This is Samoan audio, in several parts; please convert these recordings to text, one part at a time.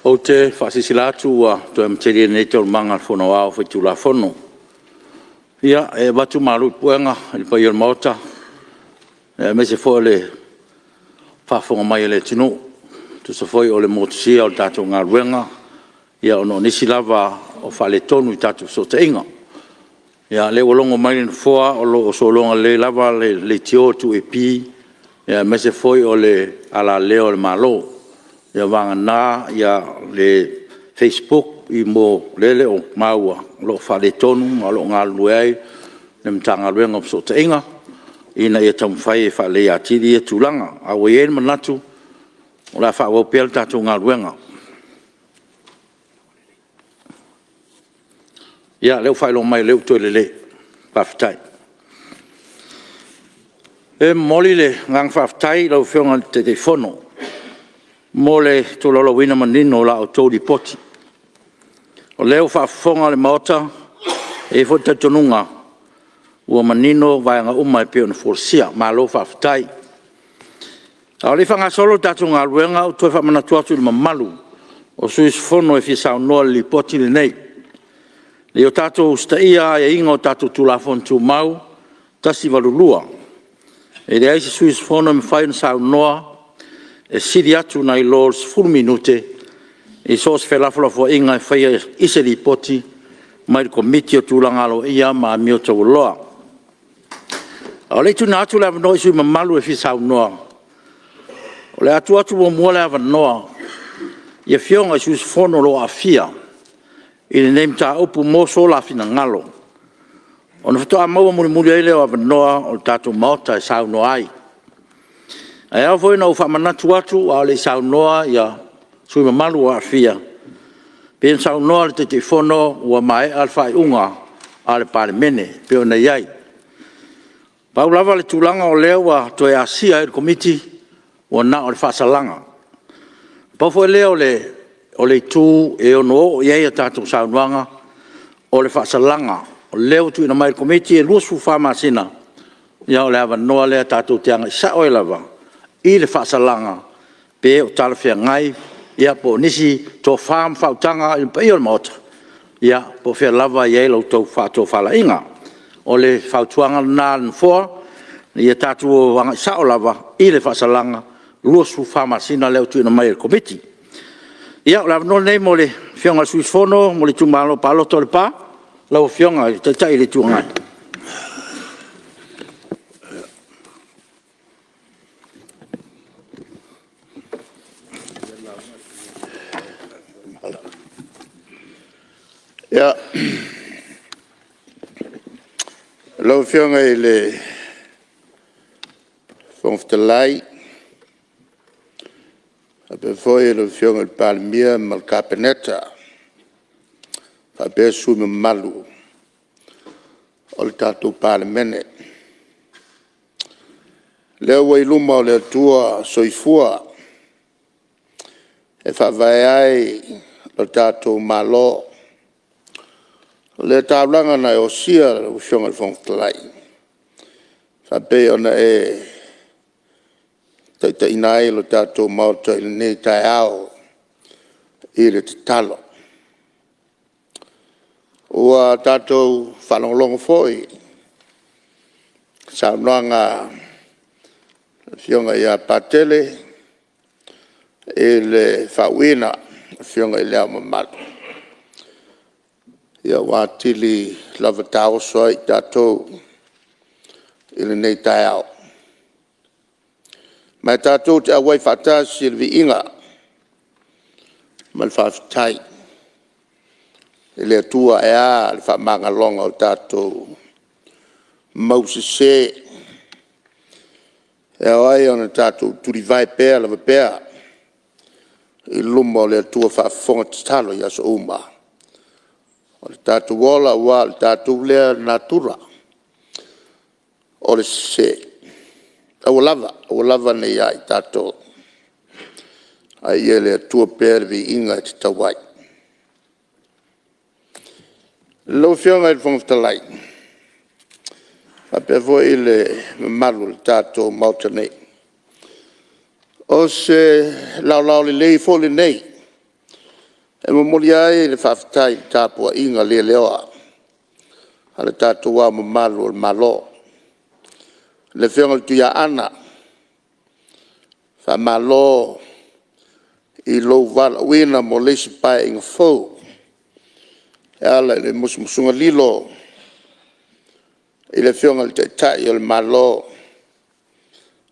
Ou te faasilasila atu ua toe amatalia nei Taualumaga a le Fono Aoao Faitulafono. Ia, e avatu malu i puega i le paia o le Maota, aemaise foi o le faafofoga mai a le atunuu e tusa foi o le motusia o le tatou galuega ona o nisi lava o faaletonu i tatou fesootaiga. Ia o lea ua logo mai le Nofoa o lo o sologa lelei lava le leitio le 2AP aemaise foi o le alaleo a le Malo. Ia vagana le facebook lea e le o maua, o lo o faaletonu ma o lo o galulue ai le Matagaluega o Fesootaiga ina ia taumafai e faaleleia atili ia tulaga. Ae ua i ai le manatu o le a faaauau pea le tatou galuega. Ia, o lea ua faailoa mai o lea ua toe lelei. Faafetai. E momoli le agaga faafetai i lau Afioga i le Taitaifono mo le tolaulauina manino o la outou Lipoti. O lea ua faafofoga le Maota, e i ai foi le talitonuga ua manino vaega uma e pei ona folasia. Malo faafetai. A o le i faagasolo le tatou galuega, ou te toe faamanatu atu i le mamalu o sui usufono e fia saunoa i le Lipoti lenei, ina ia tatou usitaia aiaiga o tatou Tulafono Tumau 182, e leai se sui usufono e mafai ona saunoa e sili atu nai lo le 10 minute i so o se felafolafoaiga e faia i se Lipoti mai le Komiti o Tulaga Aloaia ma Amio Taualoa. A o le i tuuina atu le avanoa i sui usufono mamalu e fia saunoa, o le a tuu atu muamua le avanoa i Afioga i sui usufono o lo o aafia i lenei mataupu mo so la finagalo, ona faatoa maua mulimuli ai lea o avanoa o le tatou Maota e saunoa ai. Ae ao foi ona ou faamanatu atu a o le i saunoa sui usufono mamalu o aafia, pei ona saunoa le Taitaifono, ua maea le faaiuga a le Palemene e pei ona i ai. Pau lava le tulaga o lea ua toe asia ai e le Komiti, ua na o le faasalaga. Pau foi lea o le itu e ono oo i ai a tatou saunoaga, o le faasalaga. O lea ua tuuina mai e le Komiti e 24 masina, ia o le avanoa lea tatou te agai sao ai lava i le faasalaga, pe o talafeagai po o nisi tofa ma faautaga i le paia o le Maota, ia po o fea lava e i ai la outou faatofalaiga. O le fautuaga lena a le Nofoa, ia tatou agai sao lava i le faasalaga 24 masina lea ua tuuina mai e le Komiti. Ia, o le avanoa lenei mo le Afioga i le sui usufono mo le itumalo palota o Lepa, lau Afioga i le Taitai o le Itu Agai. Lau Afioga i le Fofoga Fetalai faapea foi lau Afioga i le Palemia ma le Kapeneta faapea sui usufono mamalu o le tatou Palemene. O lea ua i luma o le Atua soifua e faavae ai lo tatou Malo, o le taulaga na e osia lau Afioga i le Fofoga Fetalai faapea ona e taitaiina ai lo tatou Maota i lenei taeao i le tatalo. Ua tatou faalogologo foi i le saunoaga a le Afioga ia Patele i le faauuina e le Afioga i Le Ao Mamalu, ua atili lava taoso ai i tatou i lenei taeao. Ma e tatou te auai faatasi i le viiga ma le faafetai i le Atua ae a le faamagaloga o tatou mausese e ao ai ona tatou tulivae pea lava pea i luma o le Atua faafofoga tatalo i aso uma o le tatou ola, aua o le tatou lea natura, o le sese. Aua lava, aua lava ne i ia i tatou, a ia i le Atua pea le viiga e tatau ai. Lau Afioga i le Fofoga Fetalai, faapea foi le mamalu o le tatou Maota nei, o se laolao lelei foi lenei E momoli ai le faafetai i le tapuaiga le leoa a le tatou Ao Mamalu o le Malo, le Afioga i le Tuiaana, faamalo i lou valaauina mo le isi Paeaiga fou e ala i le musumusuga lilo i le Afioga i le Taitai o le Malo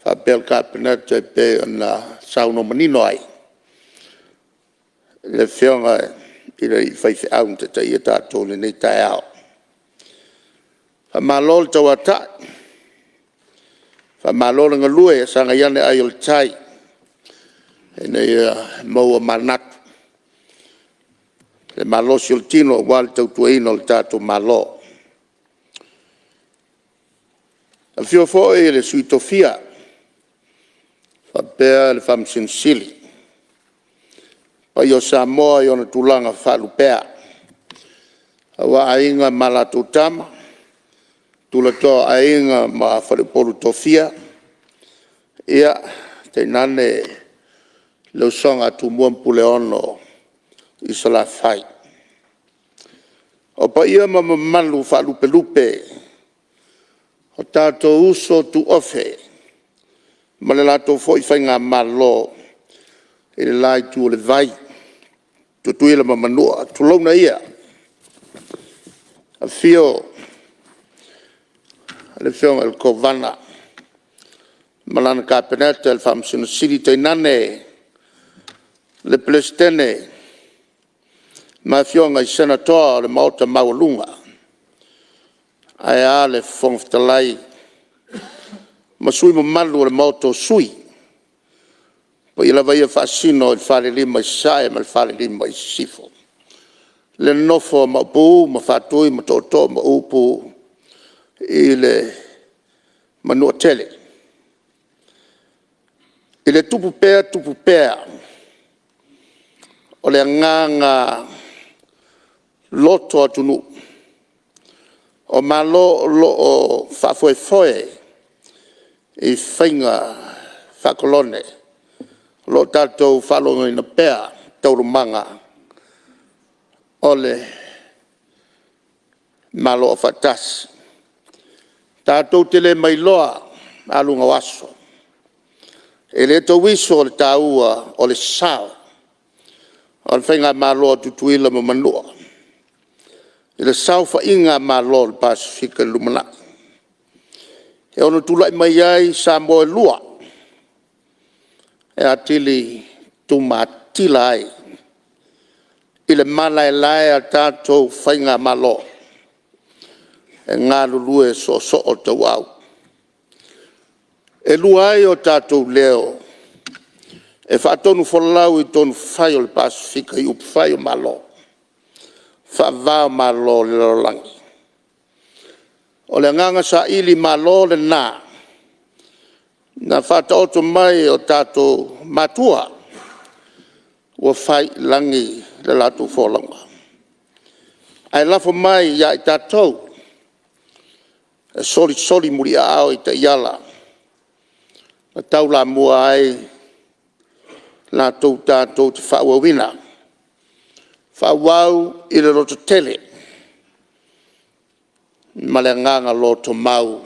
faapea le Kapeneta e pei ona saunoa manino ai le Afioga i le alii faifeau na taitaia tatou i lenei taeao. Faamalo le tauatai, faamalo le galue, ia sagai ane ai o le tai ina ia maua manatu, le malosi o le tino aua le tautuaina o le tatou Malo. Afio foi le Sui Tofia faapea le Faamasino Sili. Le paia o Samoa i ona tulaga faalupea, aua Aiga ma latou Tama, tulatoa o Aiga ma Faleupolu Tofia, ia, tainane le usoga a Tumua ma Puleono i Salafai. O paia ma mamalu faalupelupe o tatou uso tuofe ma le latou foi faigamalo i le la itu o le vai, Tutuila ma Manua, tulouna ia. Afio le Afioga i le Kovana ma lana Kapeneta, le Faamasino Sili, tainane le Peresetene ma Afioga i Senatoa o le Maota maualuga, ae a le Fofoga Fetalai ma sui usufono mamalu o le Maota o Sui. O paia lava ia e faasino i le falelima i Sasae ma le falelima i Sisifo. Le nofo a Maopu ma Faatui ma Tootoo ma upu i le Manuatele. I le tupu pea tupu pea o le agaga loto atunuu, o Malo o lo o faafoefoe i faiga faa-kolone, o lo o tatou faalogoina pea taualumaga o le Malo Aufaatasi. Tatou te le mailoa aluga o aso, e le tauiso le taua o le sao o le Faigamalo a Tutuila ma Manua i le saofaiga a Malo o le Pasefika i le lumanai. E ono tulai mai ai Samoa e lua, e atili tumatila ai i le malaelae a tatou Faigamalo e galulue soosoo tauau. E lua ai o tatou leo e faatonufolau i tonufai o le Pasefika i upufai o Malo, faava o Malo o le lalolagi. O le agaga saili malo lena na faataoto mai e o tatou matua ua fai i lagi le latou folauga, ae lafo mai ia i tatou e solisoli muliaao i taiala na taulamua ai latou tatou te faaauauina. Faaauau i le lototele ma le agaga lotomau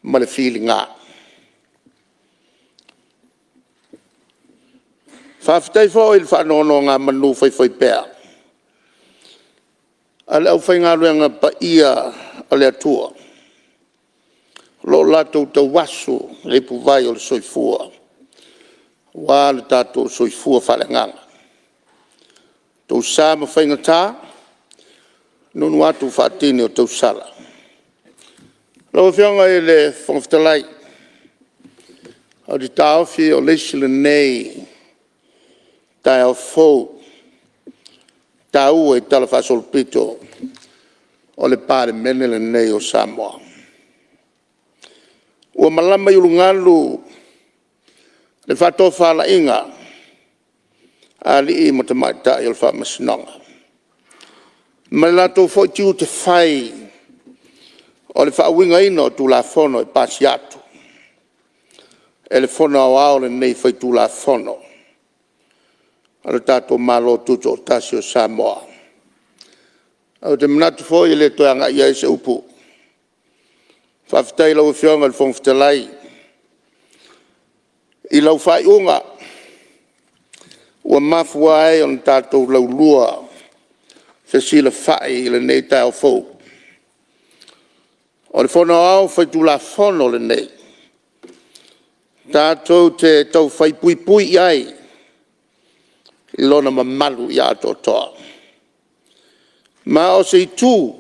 ma le filiga. Faafetai foi i le faanonogamanu faifaipea a le aufaigaluega paia a le Atua o lo o latou tauasu le ipuvai o le soifua aua lo tatou soifua faaleagaga. O outou sa ma faigata, nuunuu atu faatini o tausala. Lau Afioga i le Fofoga Fetalai, ou te taofi o le isi lenei taeao fou e taua i talafaasolopito o le Palemene lenei o Samoa. Ua malama i ulugalu le faatofalaiga a alii ma tamaitai o le Faamasinoga ma le latou foi tiute fai o le faauigaina o Tulafono e pasia atu e le Fono Aoao lenei Faitulafono. o le tatou Malo Tutoatasi o Samoa. Ou te manatu foi e le toe agai i ai se upu. Faafetai i lau Afioga i le Fofoga Fetalai i lau faaiuga ua mafua ai ona tatou laulua fesilafai i lenei taeao fou. O le Fono Aoao Faitulafono lenei, tatou te taufai puipui i ai i lona mamalu ia atoatoa. Ma o se itu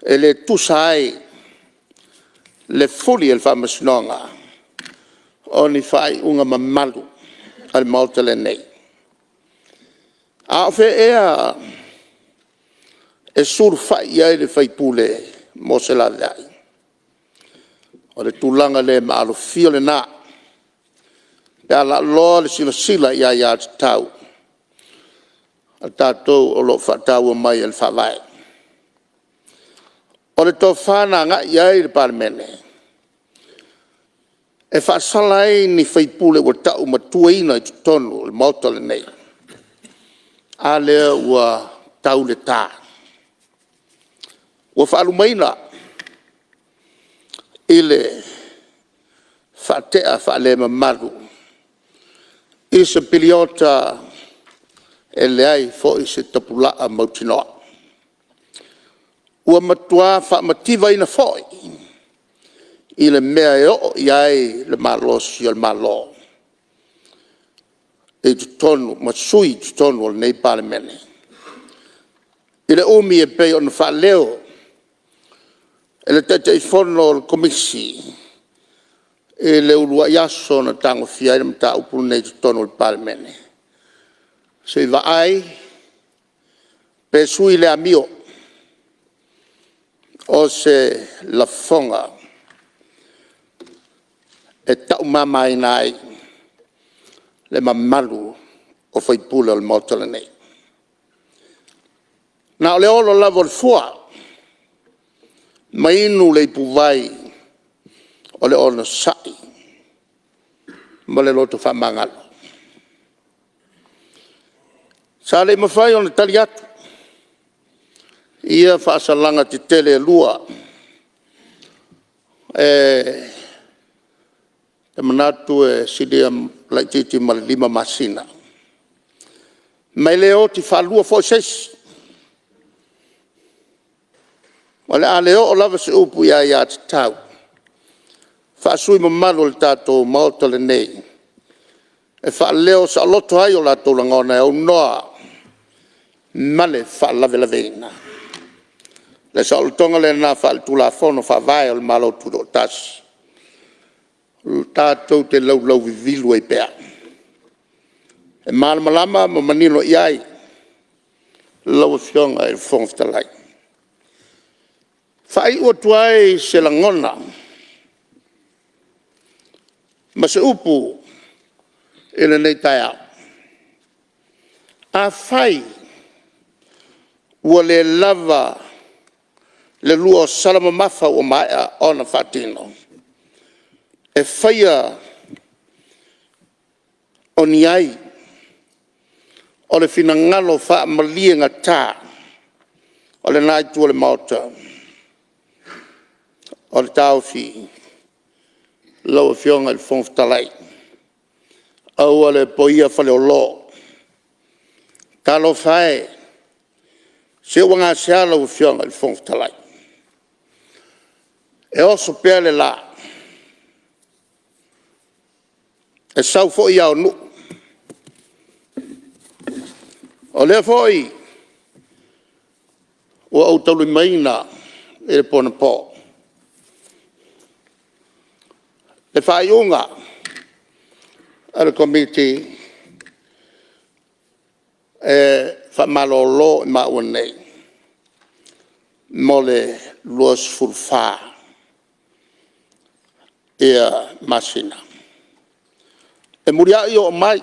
e le tusa ai le fuli e le Faamasinoga o ni faaiuga mamalu a le Maota lenei. A o fea ea e sulufai i ai le faipule mo se laveai? O le tulaga le maalofia lena pe a laaloa le silasila i aiatatau a tatou o lo o faataua mai e le Faavae. O le tofa na agai i ai le Palemene e faasala ai ni faipule ua taumatuaina i totonu o le Maota lenei, a lea ua tau le ta, ua faalumaina i le faatea faale-mamalu i se piliota e leai foi se tapulaa mautinoa. Ua matua faamativaina foi i le mea e oo i ai le malosi o le Malo i totonu ma sui usufono i totonu o lenei Palemene, i le umi e pei ona faaleo e le Taitaifono o le Komisi i le uluai aso na tagofia ai le mataupu lenei i totonu o le Palemene, se i vaai pe sui le amio o se lafoga e taumamaina ai le mamalu o sui usufono o le Maota lenei. Na o le olo lava o le fua ma inu le ipuvai o le onosai ma le loto faamagalo. Sa le i mafai ona tali atu i ia faasalaga tetele e lua, e manatu e silia laitiiti ma le 5 masina, ma e le oti faalua foi se isi. O le a le oo lava se upu i aiatatau faa-sui usufono mamalu o le tatou Maota lenei e faaleo saoloto ai o latou lagona e aunoa ma le faalavelaveina. O le saolotoga lena faale-Tulafono Faavae o le Malo Tutoatasi, tatou te laulauvivilu ai pea, e malamalama ma manino i ai lau Afioga i le Fofoga Fetalai. E faaiu atu ai se lagona ma se upu i lenei taeao. Afai ua le lava le lua o sala mamafa ua maea ona faatino e faia o ni ai o le finagalo faamaliegata o lena Itu o le Maota, o le taofi lau Afioga i le Fofoga Fetalai, aua le poia Faleolo. Talofa e, se ua gasea lau Afioga i le Fofoga Fetalai, e oso pea le la, e sau foi ao o nuu. O lea foi ua ou taulimaina i le po anapo le faaiuga a le Komiti e faamalolo i maua nei mo le 24 masina. E muliai oo mai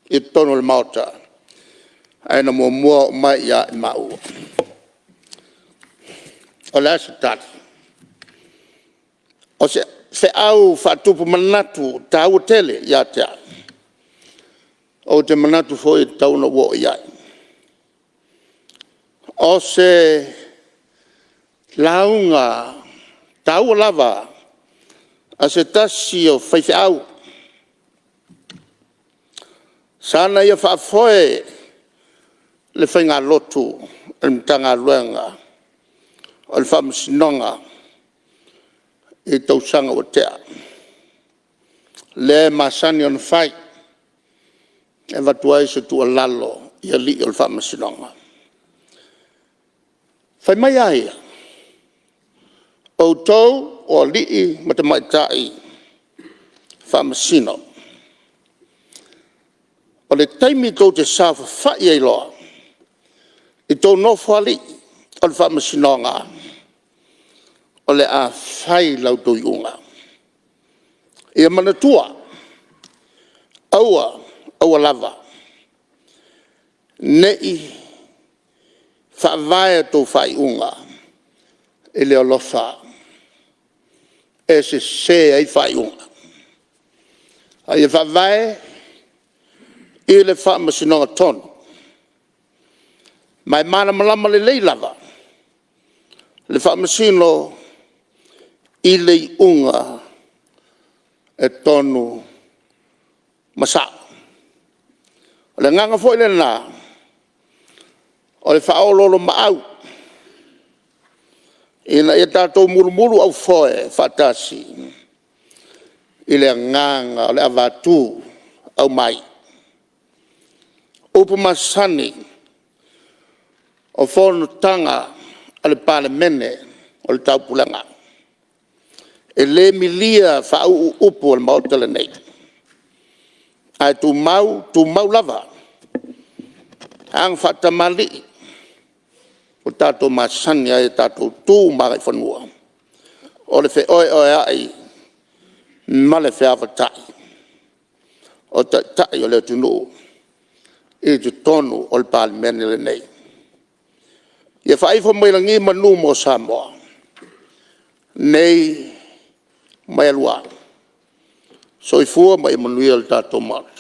i totonu o le Maota, ae na muamua oo mai ia i maua. O le a se tali? O se feau faatupu manatu e taua tele ia te au, Ou te manatu foi e tatau ona ou oo i ai. O se lauga taua lava a se tasi o faifeau sa na ia faafoe le faigalotu a le Matagaluega o le Faamasinoga i tausaga ua tea, lea e masani ona fai e avatu ai se tuualalo i alii o le Faamasinoga. Fai mai a ia, “Outou o alii ma tamaitai Faamasino, o le taimi tou te saofafai ai loa i tou nofoalii o le Faamasinoga, o le a fai la outou iuga. Ia manatua, aua, aua lava ne i faavae a outou faaiuga i le alofa e sese ai faaiuga, a ia faavae i le faamasinoga tonu, ma e malamalama lelei lava le Faamasino i le iuga e tonu ma sa'o.” O le agaga foi lena o le faaoloolomaau ina ia tatou mulumuluaufoe faatasi i le agaga o le avatu aumai. O upu masani o Fonotaga a le Palemene o le Taupulega, e le milia faauu upu o le Maota lenei, ae tumau, tumau lava aga faatamalii ua tatou masani ai i a tatou tu ma agaifanua, o le feoeoea'i ma le feavatai o Taitai o le atunuu i totonu o le Palemene lenei. Ia faaifo mai lagi manu mo Samoa nei ma e lua. Soifua ma ia manuia lo tatou Maota.